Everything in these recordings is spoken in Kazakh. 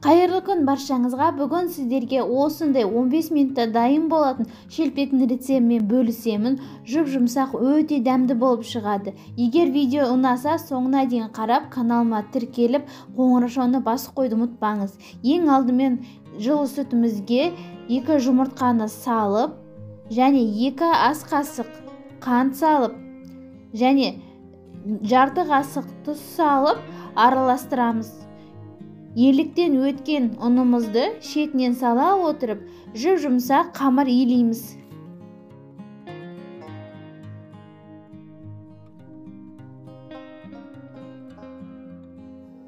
Қайырлы күн баршаңызға. Бүгін сіздерге осындай 15 минутта дайын болатын шелпектің рецептімен бөлісемін. Жұп-жұмсақ, өте дәмді болып шығады. Егер видео ұнаса, соңына дейін қарап, каналыма тіркеліп, қоңыраушаны басып қоюды ұмытпаңыз. Ең алдымен жылы сүтімізге 2 жұмыртқаны салып, және 2 ас қасық қант салып, және жарты қасық тұз салып араластырамыз. Еліктен өткен ұнымызды шетінен сала отырып, жұп-жұмсақ қамыр илейміз.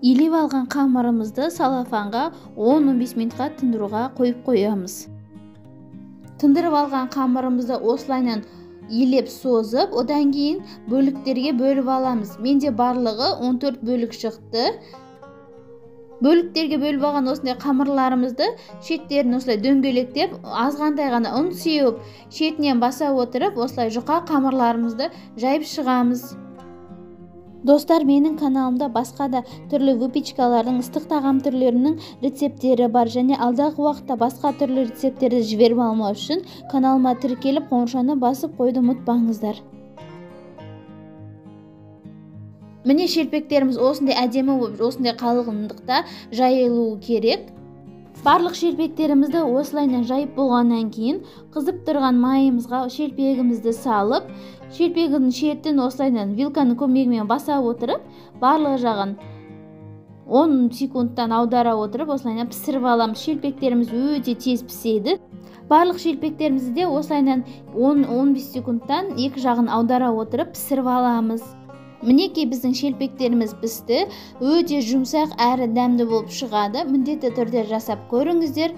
Илеп алған қамырымызды салафанға 10-15 минутқа тындыруға қойып қоямыз. Тындырып алған қамырымызды осылайынан илеп созып, одан кейін бөліктерге бөліп аламыз. Менде барлығы 14 бөлік шықты. Бөліктерге бөліп алған осындай қамырларымызды шеттерін осылай дөңгелектеп, азғантай ғана ұн сеуіп, шетінен баса отырып, осылай жұқа қамырларымызды жайып шығамыз. Достар, менің каналымда басқа да түрлі выпечкалардың, ыстық тағам түрлерінің рецепттері бар және алдағы уақытта басқа түрлі рецепттерді жіберіп алмау үшін каналыма тіркеліп, қоңырауны басып қоюды ұмытпаңыздар. Міне шелпектеріміз осындай әдемі болып, осындай қалыңдықта жайылуы керек. Барлық шелпектерімізді осылайынан жайып болғаннан кейін қызып тұрған майымызға шелпегімізді салып, шелпегінің шетін осылайынан вилканың көмегімен баса отырып, барлық жағын 10 секундтан аудара отырып, осылайынан пісіріп аламыз. Шелпектеріміз өте тез піседі. Барлық шелпектерімізді де осылайынан 10-15 секундтан екі жағын аудара отырып пісіріп аламыз. Мінекей біздің шелпектеріміз пісті, өте жұмсақ әрі дәмді болып шығады. Міндетті түрде жасап көріңіздер.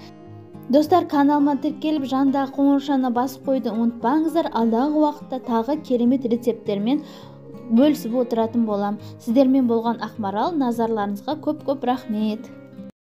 Достар, каналыма тіркеліп, жанындағы қоңыраушаны басып қоюды ұмытпаңыздар. Алдағы уақытта тағы керемет рецепттермен бөлісіп отыратын болам. Сіздермен болған Ақмарал, назарларыңызға көп-көп рахмет.